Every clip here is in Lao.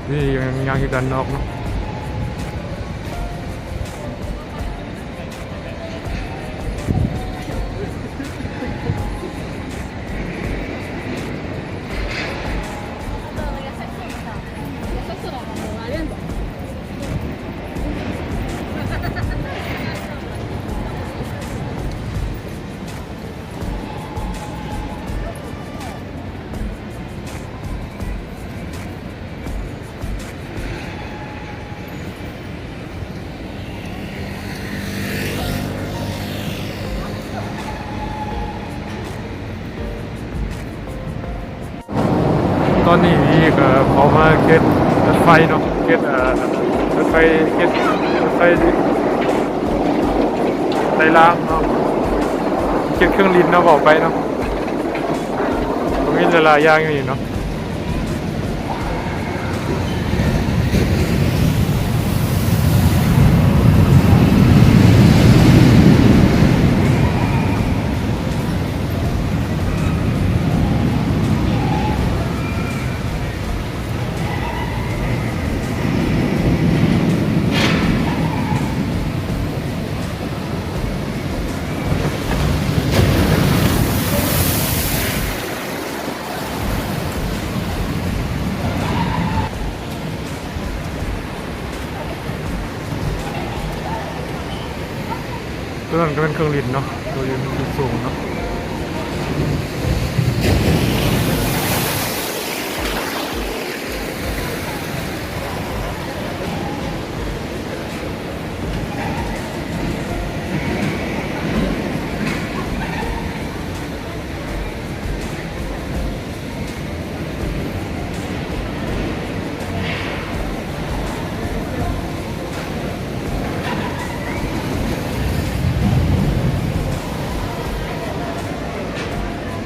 ນີ້ຍັງ ຍັງຢູ່ດ້ານນອກເນາະ. ຕອນນີ້ນີ້ກໍເຂົ້າມາເຂດລົດໄຟເນາະ ເຂດ ເອີ ລົດໄຟ ເຂດລົດໄຟໄລລາງເນາະ ເຂດເຄື່ອງຫຼິ້ນເນາະ ເວົ້າໄປເນາະ. ກໍມີຫຼາຍໆຢ່າງຢູ່ນີ້ເນາະ. ຕົວນັ້ນກໍແມ່ນເຄື່ອງຫຼິ້ນເນາະ ຕົວຢູ່ສູງເນາະ.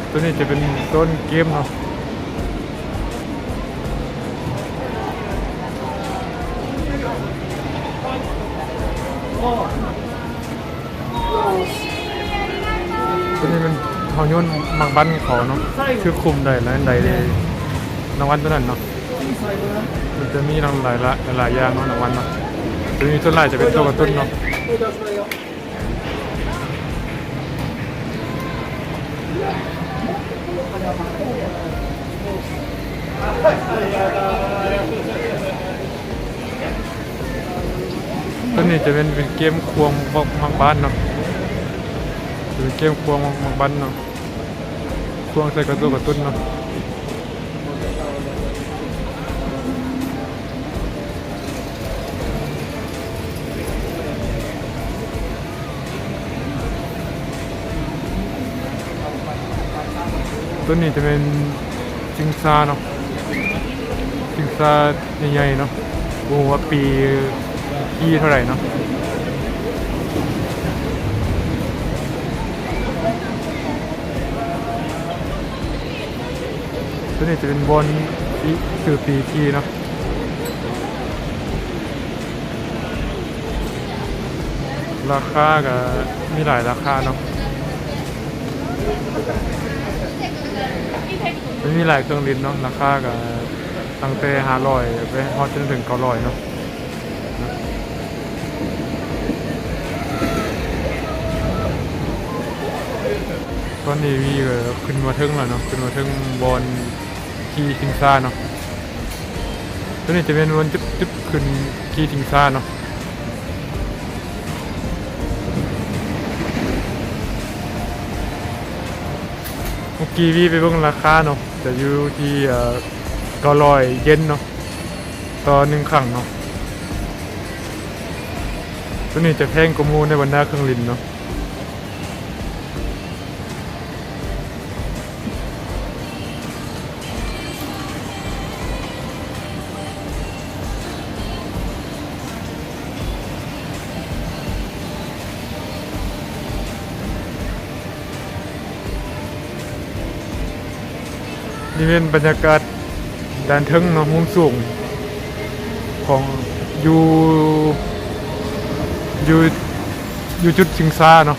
ຕົວນີ້ຈະເປັນໂຊນເກມເນາະ. ຕົວນີ້ແມ່ນເຮົາໂຍນໝາກບັ້ນເຂົາເນາະ ຖືກຄຸມໄດ້ລະໄດ້ລາງວັນຕົວນັ້ນເນາະ. ມັນຈະມີຫຼາຍ ຫຼາຍ ຫຼາຍຢ່າງເນາະ ລາງວັນເນາະ. ຕົວນີ້ສ່ວນຫຼາຍຈະເປັນໂຕກາຕູນເນາະ. ຕົວນີ້ຈະເປັນ ເປັນເກມຄວງໝາກ ໝາກບັ້ນເນາະ ເປັນເກມຄວງໝາກ ໝາກບັ້ນເນາະ ຄວງໃສ່ກາຕູນ ກາຕູນເນາະ. ຕົວນີ້ຈະແມ່ນຊິງຊາເນາະ ຊິງຊາໃຫຍ່ໆເນາະ ບໍ່ຮູ້ວ່າປີທີ່ເທົ່າໃດເນາະ. ຕົວນີ້ຈະເປັນບ່ອນ ຊື້ປີ້ຂີ່ເນາະ. ລາຄາກະມີຫຼາຍລາຄາເນາະ ມັນມີຫຼາຍເຄື່ອງຫຼິ້ນເນາະ. ລາຄາກະຕັ້ງແຕ່ຫ້າຮ້ອຍໄປຮອດຈົນເຖິງເກົ້າຮ້ອຍເນາະ. ຕອນນີ້ວີກໍຂຶ້ນມາເທິງແລ້ວເນາະ ຂຶ້ນມາເທິງບ່ອນຂີ່ຊິງຊາເນາະ. ຕົວນີ້ຈະແມ່ນບ່ອນຈຸດ ຈຸດຂຶ້ນຂີ່ຊິງຊາເນາະ. ເມື່ອກີ້ວີໄປເບິ່ງລາຄາເນາະ ຈະຢູ່ທີ່ ເອີ ເກົ້າຮ້ອຍເຢນເນາະ ຕໍ່ໜຶ່ງຄັ້ງເນາະ. ຕົວນີ້ຈະແພງກວ່າໝູ່ໃນບັນດາເຄື່ອງຫຼິ້ນເນາະ. ນີ້ແມ່ນບັນຍາກາດດ້ານເທິງເນາະ ມຸມສູງຂອງ ຢູ່ ຢູ່ ຢູ່ຈຸດຊິງຊາເນາະ.